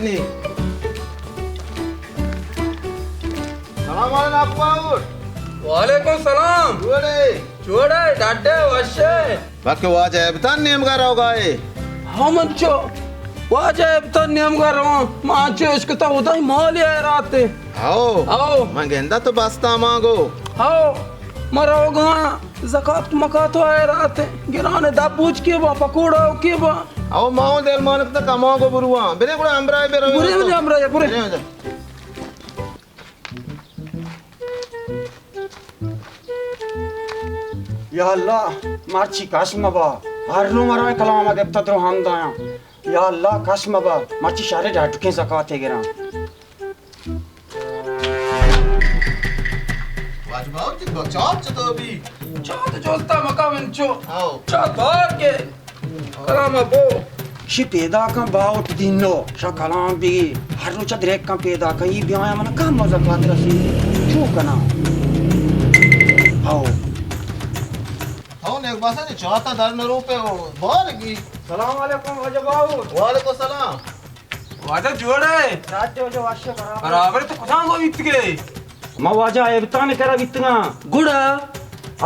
سلام علیکم اکبر۔ وعلیکم سلام۔ جوڑے؟ جوڑے، ڈاڈے، وشے۔ بلکہ واجہ ایبتان نیمگا روگا ئے؟ ہاں من چو واجہ ایبتان نیمگا رواں، ما چو اشکتا خدای مالی حیراتے۔ ہاؤ۔ ہاؤ۔ من گندا تو بستا مانگو۔ ہاؤ۔ ما روگا زکات مکات و حیرات گران دبوچ کے با، پکوڑا کے با۔ او ما اوں دل مانک تا کمانگو برواں۔ برے گڑا ہمراہ برو۔ برے، برے ہمراہ، برے۔ برے۔ یا اللہ، مرچی کش مبا۔ ہر رو مرا کلام گپتا درو ہم دایاں۔ یا اللہ، کش مبا۔ مرچی شہر ڈاٹکیں زکاتے گراں۔ واجہ باوٹ، تو چات چطور بی؟ چات جوستا مکا من چو۔ آؤ۔ چات بار کے۔ کلام بو۔ شی پیدا کن باوٹ دینو، شا کلام بی۔ ہر روچ دریک کن پیدا کن، ای بیایا من کم زکات رسی۔ چو کنا؟ آؤ۔ ہاؤ، نیک باسا جی، چاتا در نرو پہ بار گی۔ سلام علیکم واجہ باوٹ۔ وعلیکم السلام۔ واجہ جوڑ ئے؟ راجہ واجہ وش برابر۔ برابر، تو کجا گو بیتگ ئے؟ ما واجہ ایبتان کرا بیتگاں۔ گڑا؟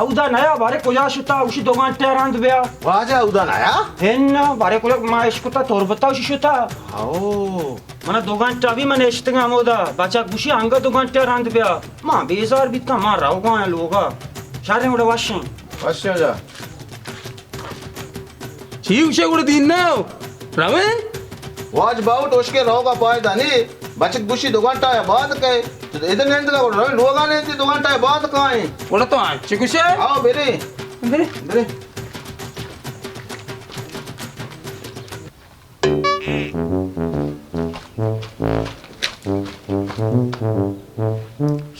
اودا نیا، بارے کجا شتا، اوشی دو گھنٹہ رند بیا۔ واجہ اودا نیا؟ ہن، بارے کجا ما اشکتا تربتا اوشی شتا۔ او۔ منا دو گھنٹہ بی من اشتگاں ہمودا، بچک گوشی انگا دو گھنٹہ رند بیا۔ ما بیزار بیتاں، ما روگاں لوگا۔ شریں گڑا وشیں۔ وشیں جا۔ چی گوشے گڑا دین نہ رویں؟ واج باوٹ اشکے روگا پائدہ نی، بچک گوشی دو گھنٹہ یا بعد کئے۔ تو ادھر نندگا گڑا رویں، لوگا نندی دو گھنٹہ یا بعد کائیں۔ گڑا تو آئیں، چی گوشے؟ آؤ برے۔ برے۔ برے۔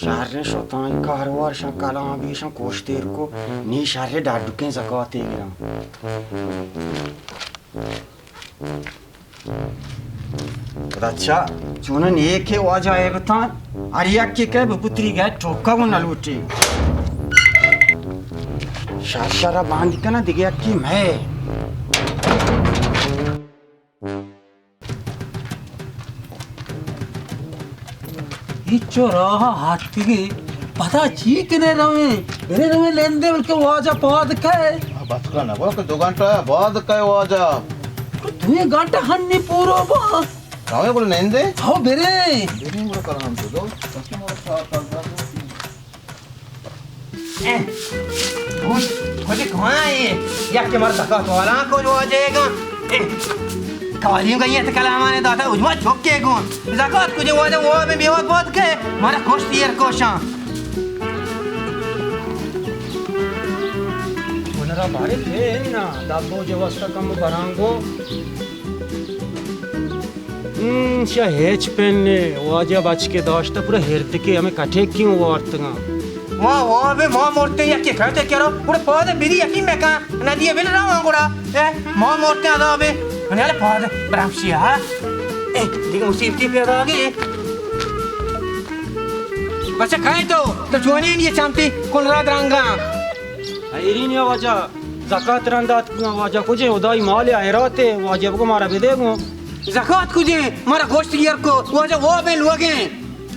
شہر شتاں کاروار شاں کلام بیشاں کوشتیر کو نی شہر ڈاڈکیں زکاتے گراں۔ خدا چا چون نیکے واجہ ایبتان ہر یکے کہ بپتری گئے ٹوکا گو نلوٹی۔ شر شر باندی کنا دگہ یکے مئے۔ ہچو راہ ہاتگی پدا چی کنے رویں؟ برے رویں لندے بلکہ واجہ پاد کئے۔ بچکا نگو کہ دو گھنٹہ بعد کئے واجہ۔ دوئیں گھنٹہ ہنی پورو با۔ رویں گڑا نندے؟ ہو برے۔ برے گڑا کلام تو دو۔ اے، گوش، کجے کواں اے؟ یک کہ مر زکات والا کج واجہ گا۔ اے، کالیم گئی ات کلامان داتا، اجما چکے گون۔ زکات کجے واجہ وہ میں بیوت بات کے، مارا کوش تیر کوشاں۔ ونرا بارے کے نا، دبو جو واسطہ کم برانگو۔ ہم، شا ہچ پن نے، واجہ بچکے داشتہ پورا ہردکے ہمیں کٹیکی وارتگاں۔ واہ، واہ، بے ما مرتے یکی کٹے کرو، گڑا پاد بری یکی مکان، ندی بل رواں گڑا۔ اے، ما مرتے عذابے، نے پاد برمشی ہا۔ اے، دیگہ مصیبتی پیدا گی۔ بچہ کائیں تو، تو چونین یہ چمتی کن را درنگا۔ ایرین یا واجہ، زکات رند آتکگاں، واجہ کجیں ہدائی مالے حیراتے، واجہ بگو مارا بدے گوں۔ زکات کجیں؟ مارا گوشت گیر کو، واجہ وابیں لوگیں۔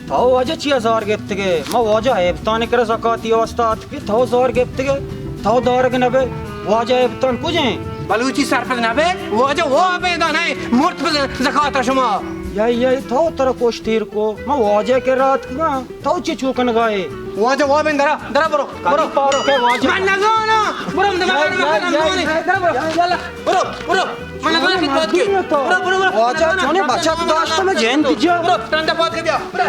تو واجہ چیا زار گپتگے؟ ما واجہ ایبتان کرا زکاتی واسطہ آتکگے، تو زار گپتگے، تو دارگ نبے، واجہ ایبتان کجیں؟ بلوچی سرپد نبے، واجہ وابیں دانے، مرت بزن زکات شما۔ یا، یا، تو ترا کوش تیر کو، ما واجہ کرا آتکگاں۔ تو چے چو کنگا ئے؟ واجہ وابیں درا، درا برو، برو۔ پارو کہ واجہ۔ من نزاناں۔ برو، من نزاناں، من نزاناں۔ درا برو۔ یلا، برو، برو۔ من نزاناں کہ پاد کے۔ برو، برو، برو۔ واجہ چونے بچت داشت میں جین دیجا۔ برو، رندا پاد کے بیا۔ برو۔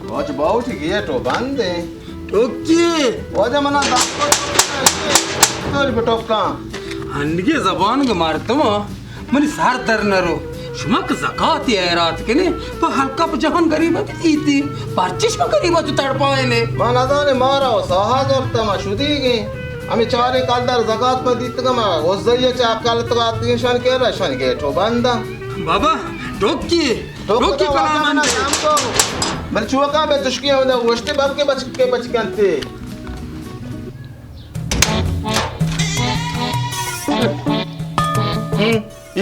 واجہ باوٹی گیٹ و بند ایں۔ ٹوکی۔ واجہ منا دم کو توری پہ ٹوکاں۔ ہنگے زبان گے مردم، منی سر در نرو۔ شما کہ زکاتی حیرات کنے، پہ ہلکا پہ جہان غریب ات ایتی۔ پرچش پہ غریب ات تڑپائنے۔ ما نزانے مارا و ساہا زورتا ما شدیگیں۔ ہمیں چاریں کلدار زکات پہ دیتگا ما غزہ چا کلت آتگیں شان کے رشان گیٹ و بنداں۔ بابا، ٹوکی۔ تو ٹوکی خدا کلام واجہ منا اندے۔ کام کو۔ بل چوکاں بے تشکی ہوں دا گوشتے بلکہ بچکے بچکنتے۔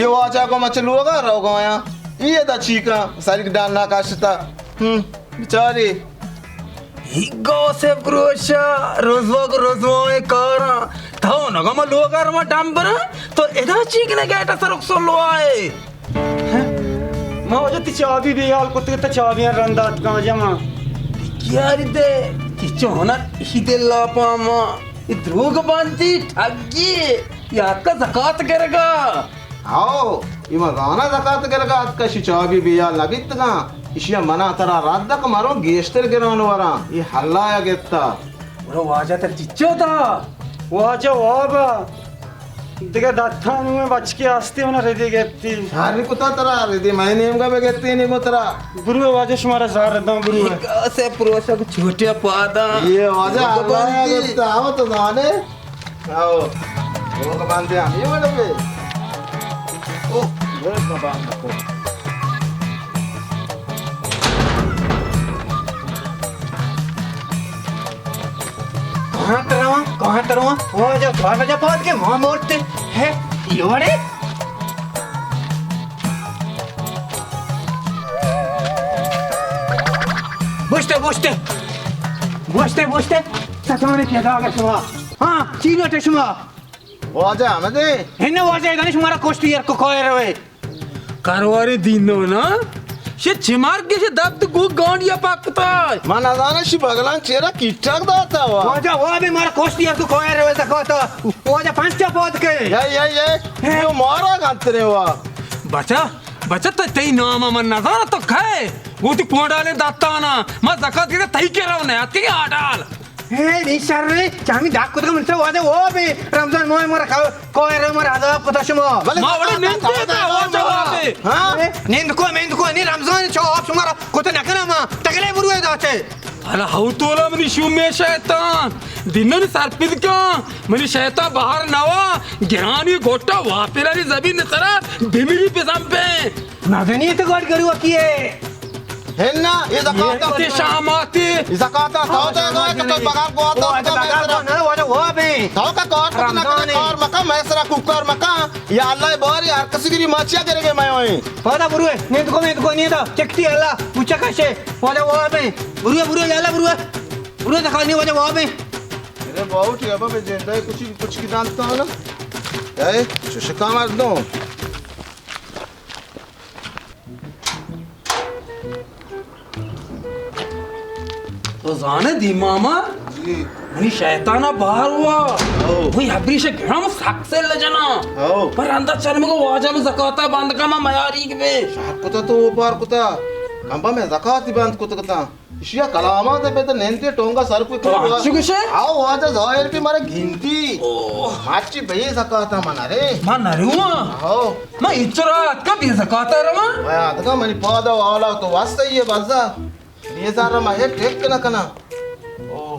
واجہ گوں ما چہ لوگا روگا یاں۔ اے ادا چی کن؟ سریک ڈنا کشتا۔ ہم، بچاری۔ ہی گوسے پروشا، رزوا گو رزوا اے کاراں۔ تو نگا ما لوگا رواں ڈمبراں، تو ادا چی کنے گیٹا سر اکسو لوائے؟ ہاں؟ ما واجہ تی چابی بے حال کتگ، تا چابیاں رند آتکاں واجہ ما۔ یاری دے، تی چونا اشی دل لاپا ما۔ اے دروگ بندی، ٹھگی، یا کا زکات گرگا۔ ہاؤ، اے ما زانا زکات گرگا اتکا، اشی چابی بے حال نہ بیتگاں۔ اشیا منا ترا رد دک مرو گیشتر گران وراں۔ اے حلایا گپتا۔ برو واجہ تر چچو تا۔ واجہ وابا۔ دگہ دتان ہوئے بچکی آستی منا ردی گپتی۔ شر کتا ترا، ردی مئے نیمگا بگپتی نی گو ترا۔ برو واجہ شمارا زار داں برو۔ ایک سے پروشا کو چھوٹیا پادا۔ اے واجہ اللہ گپتا، ہم تو زانے۔ آؤ، وہ کمان دے ہم، یہ والا پہ۔ او، یہ کمان کو۔ کہاں ترواں؟ کہاں ترواں؟ وہ جو تھوڑا جا پہنچ کے وہاں موڑتے ہیں۔ یہ وڑے؟ بوشتے، بوشتے۔ بوشتے، بوشتے۔ ستانے پیدا آگا شما۔ ہاں، چی لوٹے شما؟ واجہ احمد ہے؟ ہن واجہ دانش مارا کوشتی یار کو کوئے روے۔ کارواری دینو نا؟ شے چمار کے شے دبت گو گانڈیا پاکتا۔ من نزاناں شی بغلان چیرا کیٹاک داتا وا۔ واجہ وا بے مارا کوشتی یار کو کوئے روے زکاتا۔ واجہ پنچا پاد کے۔ یا، یا، یا۔ ہیں؟ یہ مارا گانترے وا۔ بچا، بچا تو تئی نام من نزاناں تو کھے؟ وہ تو پونڈالے داتانا۔ ما زکات کے تئی کے رو نہ آتی آڈال۔ اے نی شر رے، چامی داک کتگ من سے واجہ وا بے۔ رمضان ماہ مارا کھا-، کوئے رے مارا عذاب کتا شما۔ بلے ما وڑے زکات نند کتا، کتا واجہ وا بے۔ ہاں؟ اے نند کو، مند کو، نی رمضان چو آپ شمارا کتا نکنا ما۔ تگلے بروے داتے۔ حالا ہو تولا منی شومیں شیطان۔ دینو نی سرپد کن۔ منی شیطان بہر نوا۔ گرانی گوٹا واپیرانی زمین سرا۔ بمیری بزن پہ۔ نزنی تو گوٹ گرو کیے۔ ہنا، یہ زکات یہ تے شاماتی۔ یہ زکات تو دے گا کہ تو بغیر گوا تو بغیر گوا نہ، وہ وہ بھی۔ تو کا کار تو نہ کرے، کار مکا، میں سرا کوکار مکا۔ یا اللہ باری ہر کسی گری ماچیا کرے گے میں ہوئے۔ پادا بروے، نیند کو، نیند کو، نیند۔ چکتی اللہ، پوچھا کشے۔ والا وہ بھی۔ بروے، بروے، یا اللہ بروے۔ بروے دکھا نہیں والا وہ بھی۔ میرے باؤ ٹی ابا میں جندا ہے، کچھ، کچھ کی دانتا ہو نا۔ اے، ششکا مردوں۔ تو زانے دی ماما؟ جی۔ منی شیطانا بار ہوا۔ او۔ وہی حبریش گرام سک سے لجنا۔ او۔ پر اندر چل مگو واجہ میں زکاتا بند کا ما میاری کے بے۔ شاک کتا تو وہ بار کتا۔ کمبا میں زکاتی بند کتا کتا۔ اشیا کلاماں تے پہ تو نندے ٹونگا سر کوئی تو کروا۔ اچھو گشے؟ آؤ، واجہ ظاہر بھی مارا گنتی۔ او۔ ماچی بے زکاتا من ارے۔ من ارے ہوا۔ آؤ۔ من اچرا اتکا بے زکاتا رواں۔ میں اتکا منی پادا والا تو واسطہ یہ بزا۔ یہ زارا میں یہ ٹیک نہ کنا۔ او۔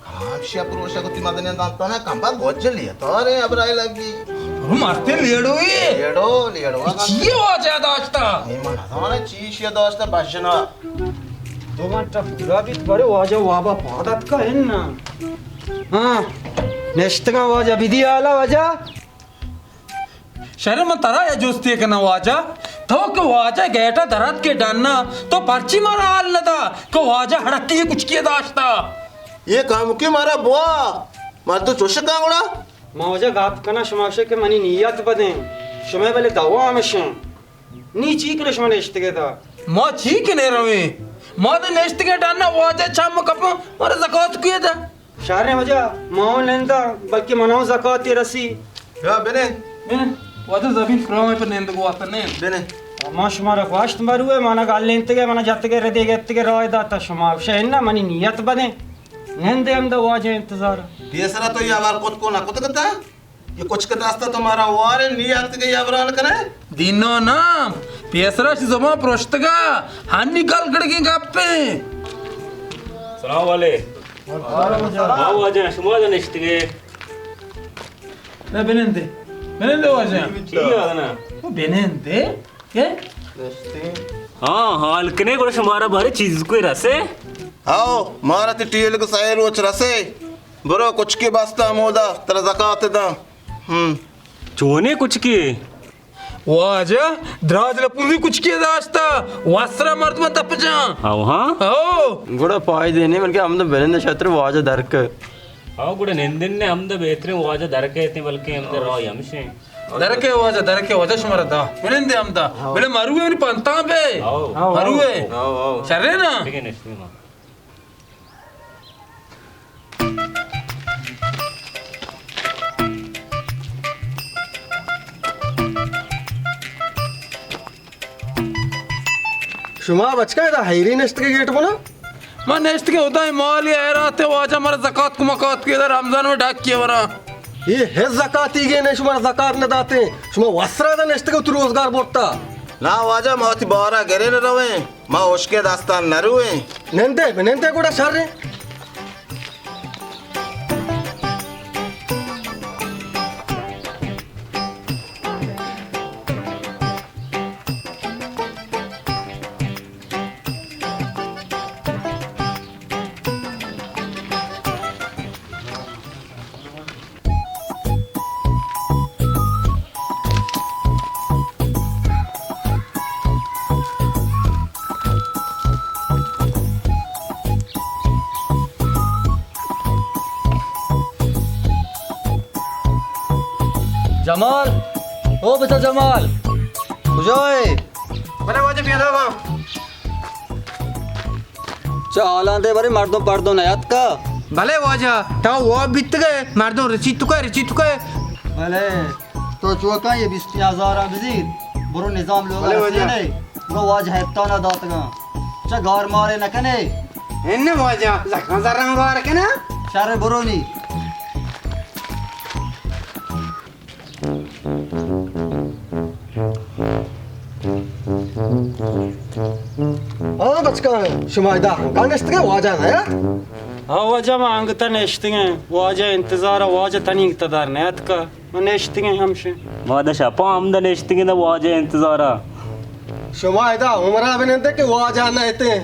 کام شیا پروشا کو تی مدنے دانتا نا کم با گوجلی۔ تارے ابرائے لگی۔ مرتے لیڑوی۔ لیڑو، لیڑو۔ چیے واجہ داشتا؟ اے من نزاناں چی شیا داشتا بشنا۔ دو گھنٹہ پورا بیت بارے واجہ وابا پاد اتکا ہن نا۔ ہاں، نشتگاں واجہ، بدی حالا واجہ۔ شر من ترا یا جستے کناں واجہ، تو کہ واجہ گیٹا درات کے ڈنا، تو پرچی مارا حال ندا کہ واجہ ہڑکی کچکی داشتا۔ یہ کام کے مارا بوا، مردو چوشکا گڑا۔ ما واجہ گپ کناں شما گشے کہ منی نیت بدیں، شما بلے دوا ہمشیں۔ نی چی کنے شما نشتگے دا؟ ما چی کنے رویں؟ ما دے نشتگے ڈنا واجہ چم کپاں، مارا زکات کوئے دا؟ شاریں واجہ، ما اوں ننداں، بلکہ منا اوں زکاتے رسی۔ یا بنند۔ بنند۔ واجہ زمین پراہ پر نند گو آتا نند۔ بنند۔ ما شما را گوشت مروے، منا گل انتگے، منا جتگے، ردے گتگے، راہ داتا شما۔ شہ انا منی نیت بدیں۔ نندے ہم دا واجہ انتظار۔ پیسرا تو یہ حوال کت کو نہ کت کتا؟ یہ کچھ کتا استا تو مارا وارے نیت کے یہ حوال کرے؟ دینو نام، پیسرا چی زبان پروشتگا، ہنی گل گڑگیں گپیں۔ سلام علیکم۔ وعلیکم السلام۔ ہاں واجہ، شما جا نشتگے۔ نہ بنندے۔ بنندے واجہ۔ چی آدنا؟ وہ بنندے۔ کے؟ ہاں، حال کنے گڑا شمارا بارے چیز کوئی رسے؟ آؤ، مارا تی ٹیل کو سائے روچ رسے۔ برو کچھ کے بستا مودا، ترا زکات داں۔ ہم۔ چونے کچھ کے؟ واجہ، دراج لپونزی کچکے داشتا، وسرا مردم دپ جان۔ او ہاں؟ او۔ گڑا پائدے نہیں، بلکہ ہمدا بلند شتر واجہ درک۔ او گڑا نندن نے ہمدا بہترین واجہ درک ایتیں، بلکہ ہمدا راہ ہمشیں۔ درکے واجہ، درکے واجہ شمارا دا۔ بلندے ہمدا۔ بلے مروے منی پنتاں بے۔ او۔ مروے۔ او، او۔ شرے نا؟ ٹھیک ہے، نشتے ما۔ شما بچکا ادا حیری نشتگے گیٹ بنا؟ من نشتگے خدای مالی حیرات واجہ، مر زکات کمکات کے در رمضان میں ڈاک کیے ورا۔ یہ ہے زکاتی گے نہیں، شما زکات نہ داتے۔ شما وسرا دا نشتگے تو روزگار بورتا۔ نا واجہ، ما وتی بارا گرے نہ رویں۔ ما ہشکیں دستان نہ روئیں۔ نندے، نندے گڑا شر ایں۔ جمال، او بچا جمال، کجا ئے؟ بلے واجہ پیدا ہاں۔ چہ حالاں دے برے، مردم پردو نیاتکا؟ بلے واجہ، تو واب بیتگے، مردم رچیتکے، رچیتکے۔ بلے، تو چوکاں یہ بیست ہزار بزیر، برو نظام لوگ بلے واجہ۔ رسینے، برو واجہ ہپتانا داتگاں۔ چہ گار مارے نکنے؟ انہ واجہ، زکاں زراں گار کنا؟ شر برو نی۔ ہاں بچکان، شما ادا ہنگا نشتگے واجہ نیا؟ ہاں واجہ، ما انگتا نشتگیں، واجہ انتظار، واجہ تنی انگتا دار نیاتکا، ما نشتگیں ہمشے۔ ما دا شپا ہمدا نشتگیں دا واجہ انتظارا۔ شما ادا عمرہ بنندے کہ واجہ نہ اتیں۔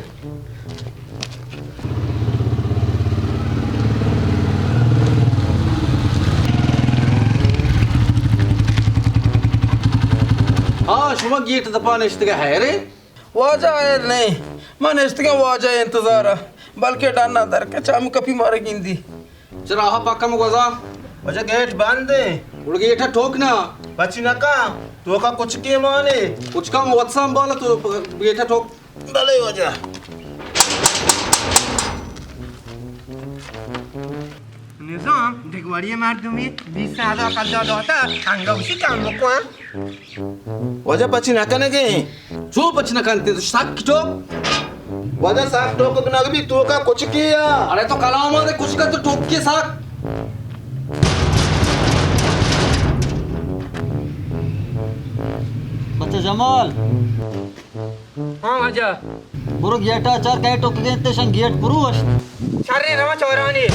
ہاں، شما گیٹ دپا نشتگے، حیرے؟ واجہ حیر نہیں، من نشتگے واجہ انتظارا، بلکہ ڈنا در کے چم کپی مارے گندی۔ چرا آہا پکا مگوزا؟ واجہ گیٹ بند ہے۔ گڑا گیٹ ٹوک نا۔ پچی نکا، توکا کچکے مانے۔ کچکا مو وت سنبھالا تو گیٹ ٹوک۔ بلے واجہ۔ نظام، دگوڑی مردمی بیست ہزار پنجاہ داتا، انگا اسی کم بکن۔ واجہ پچی نہ کنگے۔ چو پچ نہ کنتے تو سک ٹوک۔ واجہ سک ٹوک نہ بی، توکا کچکے یا۔ ارے تو کلام دے کچکا تو ٹوک کے سک۔ بچہ جمال۔ ہاں واجہ۔ برو گیٹا چار کئے ٹوک دینتے شن گیٹ پروش۔ چارے روا چورانی۔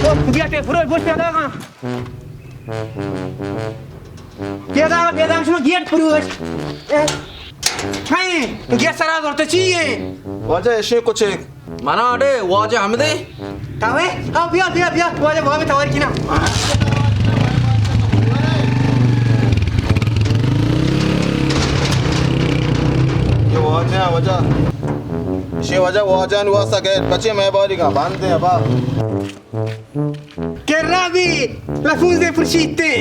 تو گیٹے پروش بوش پیدا گا۔ پیدا، پیدا شما گیٹ پروش۔ اے، چھائیں، تو گیٹ سرا زورتے چی ہے؟ واجہ ایشی کچھ منا اڑے واجہ ہمدے۔ تاوے؟ آ، بیا، بیا، بیا، واجہ، واجہ، توار کنا۔ یہ واجہ، واجہ۔ شی واجہ، واجہ نو واسا گئے، بچے میں باری کا باندھ دے ابا۔ کرا بھی لفوز پرشیتے۔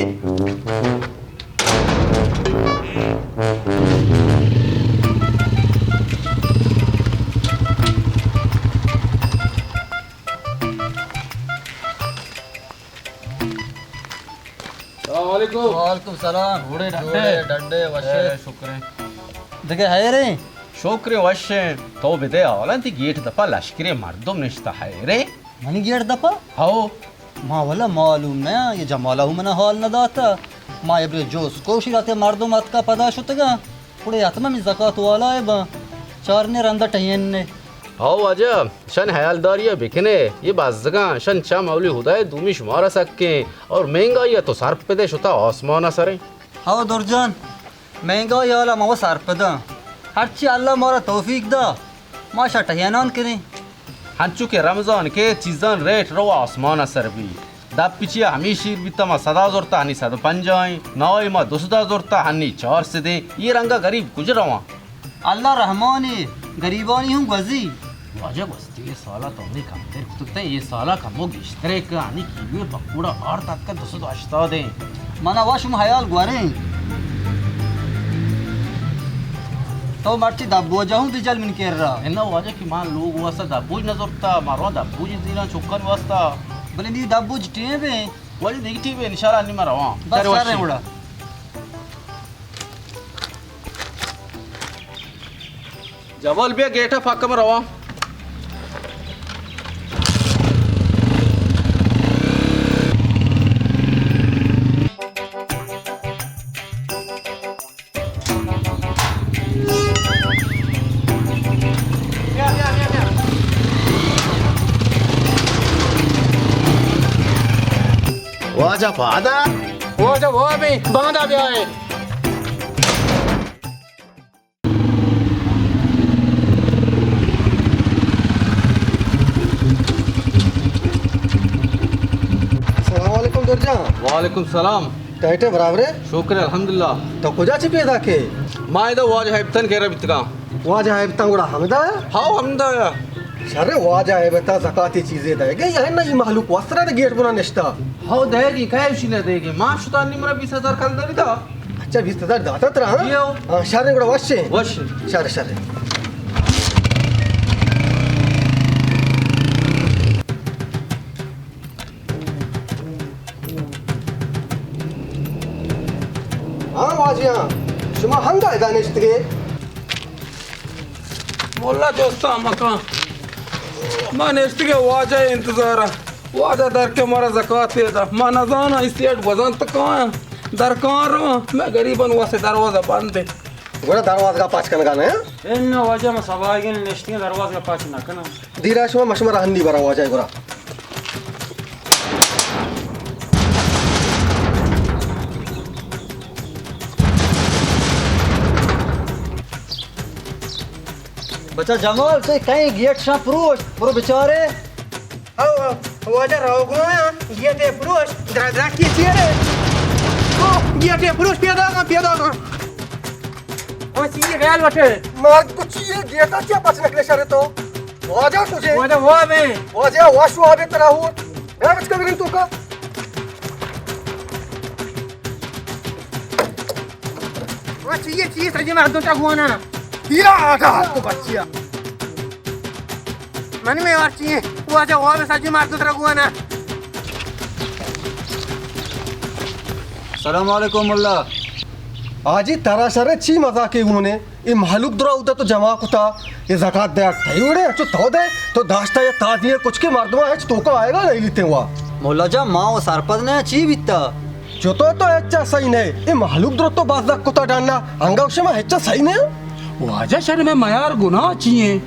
السلام علیکم۔ وعلیکم السلام۔ جوڑے ڈڈے؟ جوڑے ڈڈے، وشے؟ اے، شکریں۔ دگہ حیریں؟ شکریں، وشیں۔ تو بدے حالاں، تی گیٹ دپا لشکریں مردم نشتہ، حیریں؟ منی گیٹ دپا؟ ہو۔ ما ولا معلوم نہ، یہ جمالہ ہوں منا حال نہ داتا۔ ما ابرے جوس کوشی راتے مردم اتکا پدا شتگا۔ پڑے حتما می زکات والا ہے با۔ چارنے رندا ٹہین نے۔ ہو واجہ، شن حیالداری بکنے، یہ بزگاں، شن چا مولی خدای دومی شمارا سکیں اور مہنگائی تو سر پدے شتا آسمان سریں۔ ہو درجان، مہنگائی حالا ما و سرپداں۔ ہرچی اللہ مارا توفیق دا، ما شا ٹہینان کنیں۔ ہنچو کہ رمضان کے چیزان ریٹ رو آسمان سر بی۔ دپ چیا ہمے شیر بیتا، ما سدا زرتا ہنی صد و پنجاہ ایں، نوے ما دو سدا زرتا ہنی چار سد ایں۔ یہ رنگا غریب کجا رواں؟ اللہ رحمانے، غریبانی ہوں گوزی۔ واجہ گوستی یہ سالا تو ہمیں کمتر کتگتیں، یہ سالا کمو گیشترے کہ ہنی کیلوے پکوڑا آرت اتکا دو سد و ہشتاد ایں۔ منا وا شما حیال گوریں۔ تو مرچی دبوجا ہوں بجل من کرا۔ انا واجہ کہ ما لوگ واسطہ دبوج نہ زرتا، ما رواں دبوج زیراں چکان واسطہ۔ بلے نی دبوج ٹیم ایں۔ واجہ دیگی ٹیم ایں، انشاءاللہ انی ما رواں۔ بس چلو شر ایں وشی۔ گڑا۔ جمال بیا گیٹ ءَ پکم رواں۔ واجہ پادا؟ واجہ وابیں، باندا بیائے۔ السلام علیکم درجان۔ وعلیکم السلام۔ ٹائٹ ئے برابر ئے؟ شکر الحمدللہ۔ تو کجا چہ پیداک ئے؟ ما ادا واجہ ہیبتان کرا بیتگاں۔ واجہ ہیبتان گڑا ہمدا ئے؟ ہاؤ، ہمدا ئے۔ شر، واجہ ہیبتان زکاتی چیزے دئیگے یا نہ؟ اے مہلوک وسرا دے گیٹ بنا نشتا۔ ہاؤ، دئیگے، کئے اشی نہ دئیگے؟ ما شتانی مرا بیست ہزار کلداری دا۔ اچھا، بیست ہزار داتا ترا، ہاں؟ جی ہو۔ ہاں، شر گڑا وش ئے۔ وش۔ شر، شر۔ ہاں واجہ، شما ہنگا ادا نشتگے؟ مولا جستا مکان۔ ما نشتگے واجہ انتظارا۔ واجہ در کے مارا زکات دا۔ ما نزانا اے سیٹ بزنت کاں۔ در کاں رواں۔ میں غریبان واسطے دروازہ بند ہے۔ گڑا دروازگا پچ کنگا نہ؟ اناں واجہ، ما سباہگیں نشتگیں دروازگا پچ نہ کناں۔ دیرا شما، ما شمارا ہنی براں واجہ گڑا۔ بچا جمال، تو کئے گیٹ شاں پروش، برو بچارے۔ او، او، واجہ روگویاں، گیٹے پروش، درا-، درکی چیرے۔ او، گیٹے پروش، پیداگاں، پیداگاں۔ او، چی خیال وٹے؟ مار کو چی ہے، گیٹا چیا پچ نکلے شرے تو؟ واجہ تجھے۔ واجہ ہوا میں۔ واجہ ہوا شو آبے ترا ہو۔ میں بچ کا گرن تو کا۔ او چی ہے، چی ہے، سجی مردم ترا گوانا۔ تیرا آٹا ہاتھ تو بچیا۔ من میں اور چی ہے، واجہ ہوا میں سجی مردم ترا گوانا۔ السلام علیکم ملا۔ آجی ترا شر چی مزاکے گونے؟ اے مہلوک درا اودا تو جمع کتا، اے زکات دیاک تئی وڑے، اچو تو دے، تو داشتا یا تازی ہے کچھ کے مردماں ہچ توکا آئے گا نہیں لیتے ہوا۔ مولا جان، ما و سرپد نہ چی بیتا؟ چو تو تو ہچا صحیح نہ، اے مہلوک درا تو بزک کتا ڈانا، انگا شما ہچا صحیح نہ؟ واجہ شر میں میار گناہ چی ہیں؟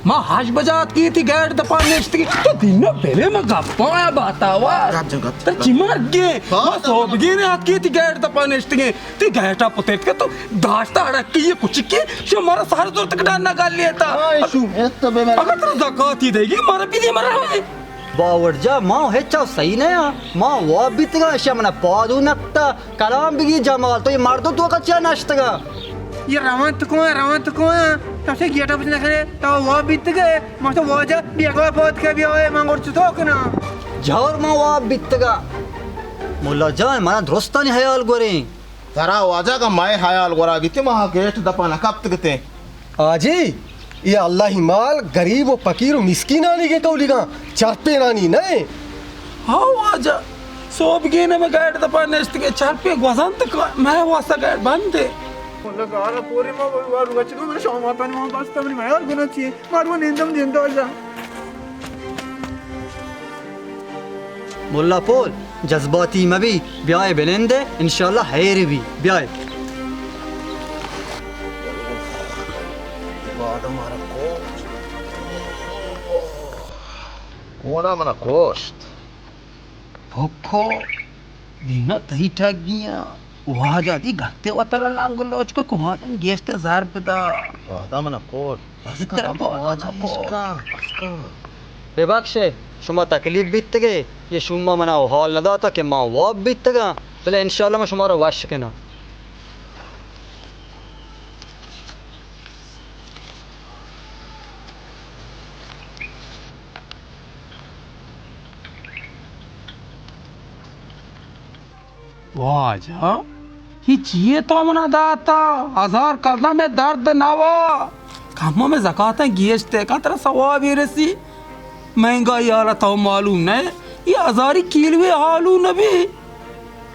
ما ہشت بجا اتکی تی گیٹ دپا نشتگی، تو دینو بلے ما گپاں باتا وا۔ گپ جن، گپ جن۔ تو چی مرگے؟ ما صوبگی نے اتکی تی گیٹ دپا نشتگی۔ تی گیٹا پترت کہ تو داشتا اڑکی یہ کچکی، شو مارا سر زور تک ڈانا گال لیتا۔ ہاں، ایشو۔ اگر ترا زکاتی دے گی، مارا بھی دے، مارا۔ باور جا، ما ہچا صحیح نہ ہاں۔ ما واب بیتگا، اشیا منا پادو نکتا۔ کلام بگی جمال، تو یہ مردم تو کچیا نشتگا؟ یہ روان تو کون، روان تو کون؟ تو سے گیٹا پچ نہ کرے، تو واب بیتگے۔ ما تو واجہ بیگا پاد کے بیا، من گور چتو کنا؟ جور ما واب بیتگا۔ مولا جان، منا درستانی حیال گوریں۔ ترا واجہ گا مئے حیال گورا بیتے، ما گیٹ دپا نہ کپت گتے۔ آجی، یہ اللہ ہی مال غریب و فقیر و مسکینانی کے کولیگاں، چرپینانی نئے۔ ہاں واجہ، صوبگینے میں گیٹ دپا نشت کے چرپے گوزنت کا، میں واسطہ گیٹ بند ہے۔ اللہ گارا پوری ما وارو گچ دو، میں شاماتانی ما بس تمری میار گنا چی، مارو نیندم دیندو اللہ۔ ملا پول، جذباتی مبی، بیائے بنندے، انشاءاللہ خیر بی، بیائے۔ کونا منا کوشت۔ پھکو، دینا تئی ٹگیاں۔ واجہ دی گتے وتر لانگ لوچ کو کوان گیشت زار بدا۔ واجہ منا کوشت۔ بس کر، بس کر۔ ببخشے، شما تکلیف بیتگے، اے شوما منا حال نہ داتا کہ ما واب بیتگاں، بلے انشاءاللہ ما شمارا وش کناں۔ واجہ، اے چیے تو منا داتا؟ ہزار کلدار مئے درد نوا۔ کمو مئے زکاتاں گیشتر کن، ترا ثوابے رسی۔ مہنگائی حالا تو معلوم نہ، اے ہزاری کیلوے حالو نبی۔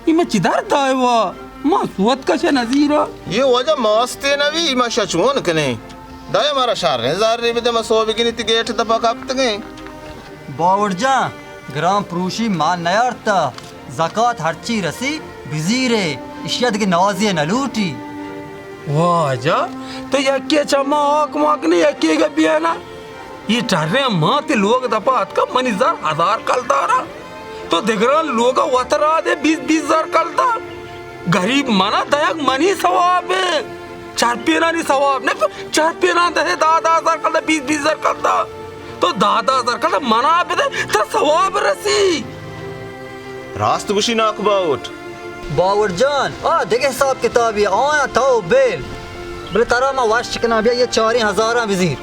اے من چی درد آئے وا؟ ما سوت کش نزیرا۔ اے واجہ ماستے نبی، ما شچون کنیں۔ دائے مارا شریں زرے بدے، ما سوبگینی تی گیٹ دپا کپتگیں۔ باور جان، گران پروشی مال نیارتا، زکات ہرچی رسی بزیرے، اشیا دگہ نازے نلوٹی۔ واجہ، تو یکے چما آک ماک نے، یکے گا بیانا۔ اے ٹریں ما تی لوگ دپا اتکا، منی زر ہزار کلدارا۔ تو دگران لوگا وترا دے بیس بیس ہزار کلدار۔ گریب منا دئیگ منی ثواب ایں۔ چرپینانی ثواب نہ، چرپینان دئے دہ دہ ہزار کلدار، بیس بیس ہزار کلدار۔ تو دہ دہ ہزار کلدار منا بدے، ترا ثواب رسی۔ راست گوشی ناکو باوٹ۔ باور جان، آ دگہ حساب کتابی، آیا تو بیل۔ بلے ترا ما وش کناں، بیا اے چاریں ہزاراں بزیر۔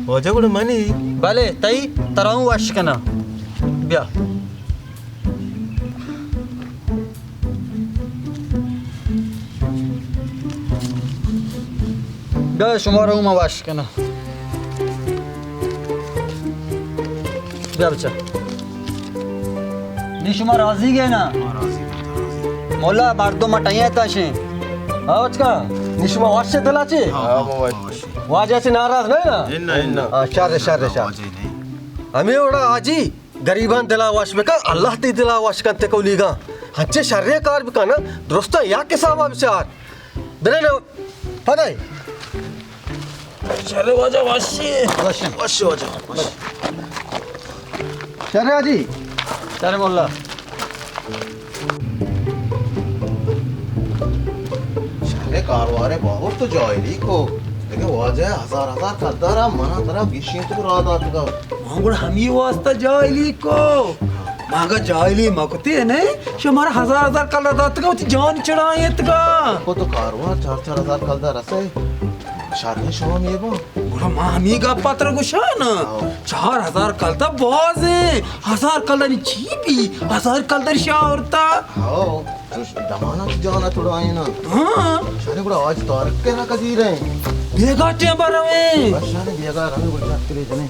واجہ گڑا منی؟ بلے، تئی، ترا اوں وش کناں۔ بیا۔ بیا، شمارا اوں ما وش کناں۔ بیا بچا۔ نی شما راضی گئے نا؟ مولا، مردم ما ٹائیں تا شیں۔ آؤ اچکا۔ نی شما وش دلا چے؟ واجہ چے ناراض نہ نا؟ ہاں، شر، شر، شر۔ ہمے وڑا حاجی، گریبان دلا وش بکن، اللہ تی دلا وش کن تے کولیگا۔ ہنچے شریں کار بکن، درستاں یک حسابا بچار۔ بلے نا، پدائے۔ شر واجہ وشی۔ وش۔ وش واجہ، وش۔ شر حاجی۔ شر مولا۔ شر کاروارے باہر تو جاہلی کو۔ لیکن واجہ ہزار ہزار کلدارا منا ترا گیشین تو را داتگا۔ ما گڑا ہمی واسطہ جاہلی کو۔ ما اگا جاہلی مکتے نے، شمارا ہزار ہزار کلدار داتگا، وتی جان چڑھائیں اتگا۔ کو تو کاروان چار چار ہزار کلدار رسے، شریں شما میبا۔ گڑا ما ہمی گپا ترا گوشاں نا۔ ہاں۔ چار ہزار کلدار باز ایں، ہزار کلدار چی بی؟ ہزار کلدار شاورتا۔ ہاں۔ چوش دمانا چی جانا چڑائینا۔ ہاں۔ شانے گڑا آج تارک کے نا کزی رہے۔ بیگا ٹیم برویں۔ بس شانے بیگا رہے گڑا جات کے لے جنے۔